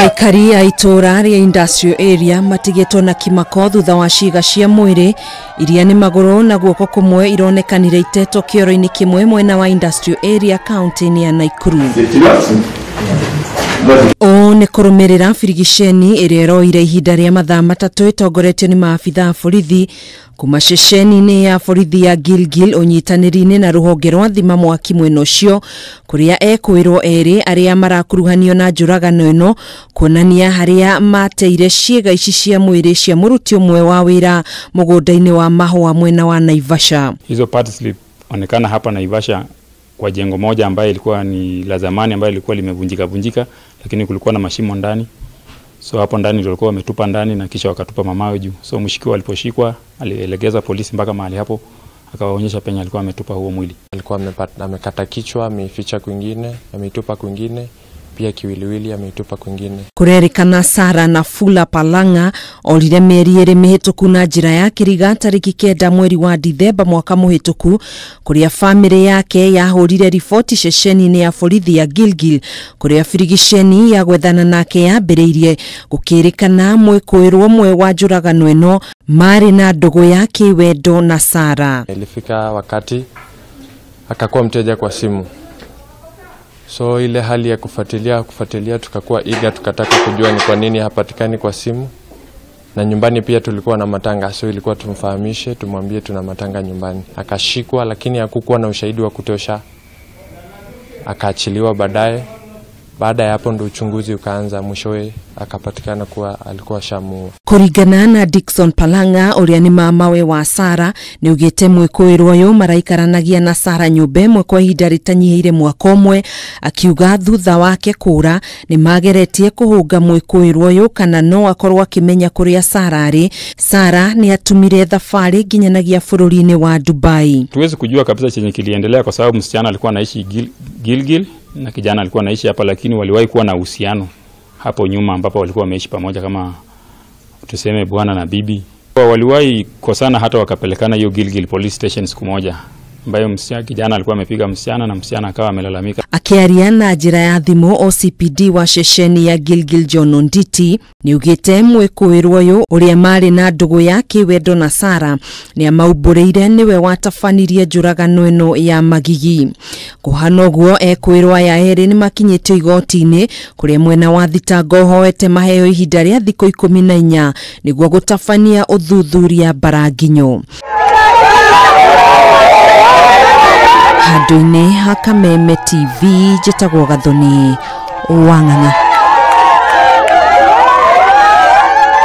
Aikari a itũra rĩa industrial area matigĩtwo na kĩmako thutha wa ciĩga cia mwĩrĩ iria nĩ magũrũ na guoko kũmwe ironekanire itetwo kĩoro-inĩ kĩmwe mwena wa industrial area kaunti-inĩ ya Nakuru. Ũũ nĩ kũrũmĩrĩra birigiceni ĩrĩa ĩroire ihinda rĩa mathaa matatũ ĩtongoretio nĩ maabitha a borithi kuma ceceni-inĩ ya borithi ya Gilgil ũnyitanĩri-inĩ na rũhonge rwa thima mwaki mwena ũcio kũrĩa ekwĩrwo erĩ arĩa marakuruhanio na njũragano ĩno kuonania harĩa mateire ciĩga ici cia mwĩrĩ cia mũruti ũmwe wa wĩra mũgũnda-inĩ wa mahũa mwena wa Naivasha. Hizo parts zilionekana hapa Naivasha kwa jengo moja ambaye ilikuwa ni la zamani ambaye ilikuwa limevunjika vunjika, lakini kulikuwa na mashimo ndani. So hapo ndani ndio walikuwa wametupa ndani na kisha wakatupa mamawe juu. So mshikiwa aliposhikwa alielekeza polisi mpaka mahali hapo, akawaonyesha penye alikuwa ametupa huo mwili. Alikuwa amekata kichwa, ameificha kwingine, ameitupa kwingine, pia kiwiliwili ameitupa kwingine. Kurerikana Sara na Fula Palanga orire mĩeri ĩrĩ mĩhĩtũku na njĩra ya kĩriga tarĩki 9 mweri wa Dithemba mwaka mũhĩtũku kũrĩa famĩlĩ yake yahũrire riboti ceceni-inĩ ya borithi ya Gilgil kũrĩa birigiceni ya gwethana nake yambĩrĩirie gũkĩrĩkana mwĩkũĩrwo ũmwe wa njũragano ĩno marĩ na ndũgũ ya kĩwendo na Sara. Ilifika wakati akakuwa mteja kwa simu. So ile hali ya kufuatilia tukakuwa eager, tukataka kujua ni kwa nini hapatikani kwa simu. Na nyumbani pia tulikuwa na matanga, so ilikuwa tumfahamishe, tumwambie tuna matanga nyumbani. Akashikwa, lakini hakukuwa na ushahidi wa kutosha. Akaachiliwa baadaye. Baada ya hapo ndo uchunguzi ukaanza, mwishowe akapatikana kuwa alikuwa shamu. Kũringana na Dickson Palanga ũrĩa nĩ mamawe wa Sara nĩ ugĩte mwĩkũĩrwo ũyũ maraikaranagia na Sara nyũmba ĩmwe kwa ihinda rĩtanyihĩire mwaka ũmwe, akiuga thutha wake kũra nĩ mageretie kũhũnga mwĩkũĩrwo ũyũ kana no akorwo akĩmenya kũrĩa Sara arĩ. Sara nĩ atumire thabarĩ nginyanagia bũrũri-inĩ wa Dubai. Tuwezi kujua kabisa chenye kiliendelea kwa sababu msichana alikuwa anaishi Gilgil na kijana alikuwa anaishi hapa, lakini waliwahi kuwa na uhusiano hapo nyuma ambapo walikuwa wameishi pamoja kama tuseme bwana na bibi. Waliwahi kosana hata wakapelekana hiyo Gilgil police station siku moja ambayo msichana kijana alikuwa amepiga msichana na msichana akawa amelalamika. Akiaria na njĩra ya thimũ OCPD wa ceceni ya Gilgil John Onditi nĩugĩte mwĩkũĩrwo ũyũ ũrĩa marĩ na ndũgũ ya kĩwendo na Sara nĩamaumbũrĩire nĩwe watabanirie njũragano ĩno ya magigi. Kũhana ũguo ekwĩrwo aya erĩ nĩmakinyĩtio igoti-inĩ kũrĩa mwena wa thitango ũhoete maheo ihinda rĩa thikũ 14 nĩguo gũtabania ũthuthuria mbaranginyo. Handũ-inĩ ha Kameme TV njĩtagwo Gathoni Wang'ang'a.